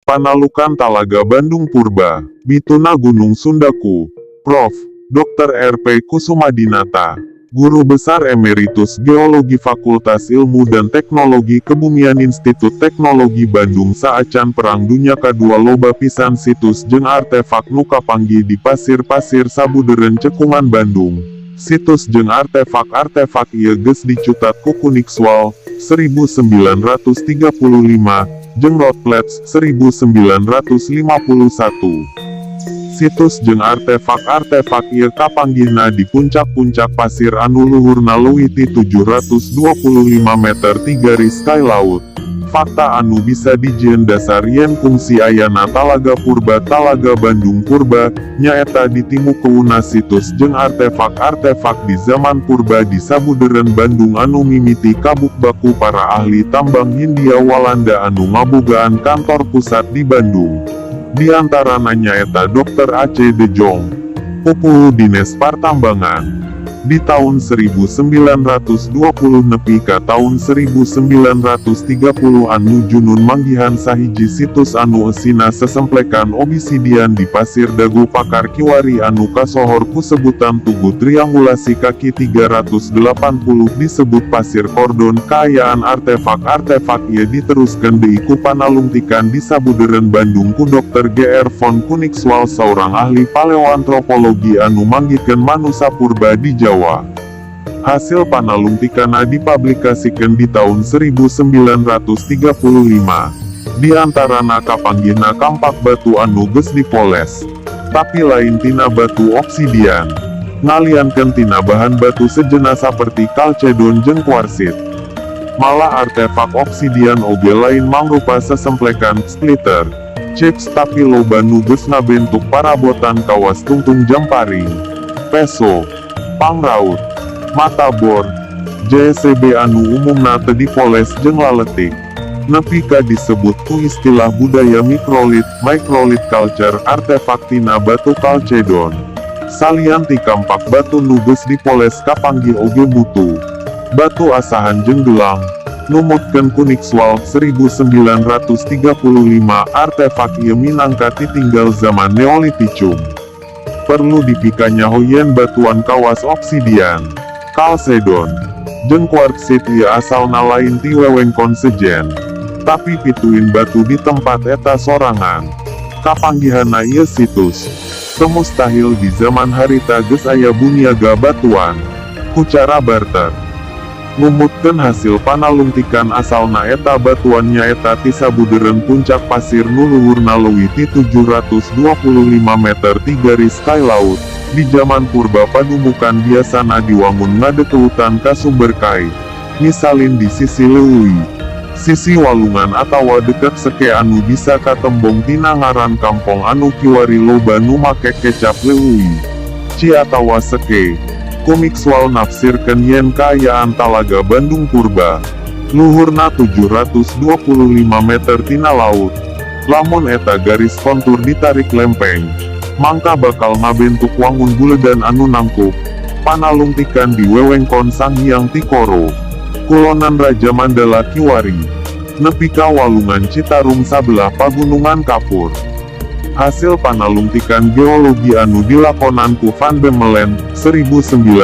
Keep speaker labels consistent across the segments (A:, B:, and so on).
A: Panalukan Talaga Bandung Purba, Bituna Gunung Sundaku, Prof. Dr. R.P. Kusumadinata, Guru Besar Emeritus Geologi Fakultas Ilmu dan Teknologi Kebumian Institut Teknologi Bandung. Saacan Perang Dunya Kadua, loba pisan situs jeung artefak nu kapanggih di pasir-pasir sabudeureun Cekungan Bandung. Situs jeung artefak-artefak ieu geus dicutat ku Koenigswald, 1935, jeung Rothpletz, 1951. Situs jeung artefak-artefak ieu kapanggihna di puncak-puncak pasir anu luhurna leuwih ti 725 meter ti garis kai laut. Fakta anu bisa dijieun dasar yen kungsi ayana Talaga Purba, Talaga Bandung Purba, nyaeta ditimukeunna situs jeung artefak-artefak di zaman purba di sabudeureun Bandung anu mimiti kabukba ku para ahli tambang Hindia Walanda anu ngabogaan kantor pusat di Bandung. Di antarana nyaeta Dr. A.C. de Jong, pupuhu Dinas Pertambangan. Di tahun 1920 nepi ka tahun 1930-an junun manggihan sahiji situs anu eusina sesemplekan obsidian di Pasir Dago Pakar kiwari anu kasohor ku sebutan Tugu Triangulasi Kaki 380, disebut Pasir Kordon. Kaayaan artefak-artefak ieu diteruskeun deui ku panalungtikan di sabudeureun Bandung ku Dr. G.R. von Koenigswald, saurang ahli paleoantropologi anu manggihkeun manusa purba di Jawa. Hasil panalungtikanna dipublikasikeun di tahun 1935. Di antarana kapanggihna kampak batu anu geus dipoles. Tapi lain tina batu obsidian. Ngaliankeun tina bahan batu sejenna saperti kalcedon jeung kuarsit. Malah artefak obsidian oge lain mangrupa sesemplekan, splinter, chips, tapi loba nu geus ngabentuk parabotan kawas tungtung jamparing, peso, pangraut, mata bor, JCB anu umumna teu dipoles jeung laletik. Nepi ka disebut ku istilah budaya mikrolit, microlith culture, artefak tina batu kalcedon. Salian ti kampak batu nu geus dipoles, kapanggih oge mutu, batu asahan jeung gelang. Numutkeun Koenigswald, 1935, artefak ieu minangka titinggal zaman Neolitikum. Perlu dipikanyaho yen batuan kawas obsidian, kalsedon, jeung kuartsit ieu asalna lain ti wewengkon sejen, tapi pituin batu di tempat eta sorangan. Kapanggihanna ieu situs, teu mustahil di zaman harita geus aya buniaga batuan ku cara barter. Numutkeun hasil panalungtikan, asalna eta batuan nyaeta ti sabudeureun puncak pasir nu luhurna leuwih ti 725 meter ti garis kai laut. Di jaman purba, padumukan biasana diwangun ngadekeutan ka sumber kai. Misalin di sisi leuwi, sisi walungan atawa deket seke anu bisa katembong tina ngaran kampong anu kiwari loba nu make kecap leuwi, ci atawa seke. Koenigswald nafsirkeun yen kaayaan Talaga Bandung Purba, luhurna 725 meter tina laut. Lamun eta garis kontur ditarik lempeng, mangka bakal ngabentuk wangun buledan anu nangkup. Panalungtikan di wewengkon Sanghyang Tikoro, kulonan Rajamandala kiwari, nepi ka walungan Citarum sabelah Pagunungan Kapur. Hasil panalungtikan geologi anu dilakonan ku Van Bemmelen, 1934,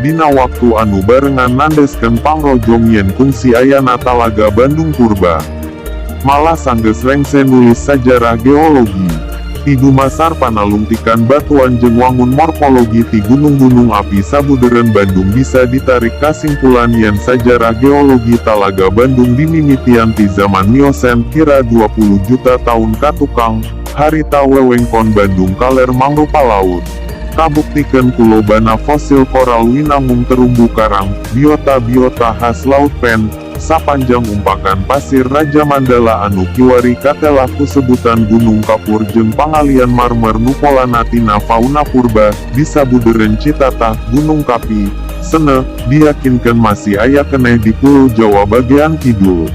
A: dina waktu anu barengan nandeskeun pangrojong yen kungsi ayana Talaga Bandung Purba. Malah sanggeus rengse nulis sajarah geologi. Ti dumasar panalungtikan batuan jeung wangun morfologi ti gunung-gunung api sabudeureun Bandung, bisa ditarik kasimpulan yen sajarah geologi Talaga Bandung dimimitian ti zaman Miosen, kira 20 juta tahun katukang, harita wewengkon Bandung Kaler mangrupa laut. Kabuktikeun ku lobana fosil koral winangung terumbu karang, biota-biota khas Laut Pen, sapanjang umpakan pasir Rajamandala anu kiwari katelah ku sebutan Gunung Kapur, jeung pangalian marmer nu polana tina fauna purba, di sabudeureun Citatah, Gunung Kapi, Sene, diyakinkeun masih aya keneh di Pulau Jawa bagian kidul.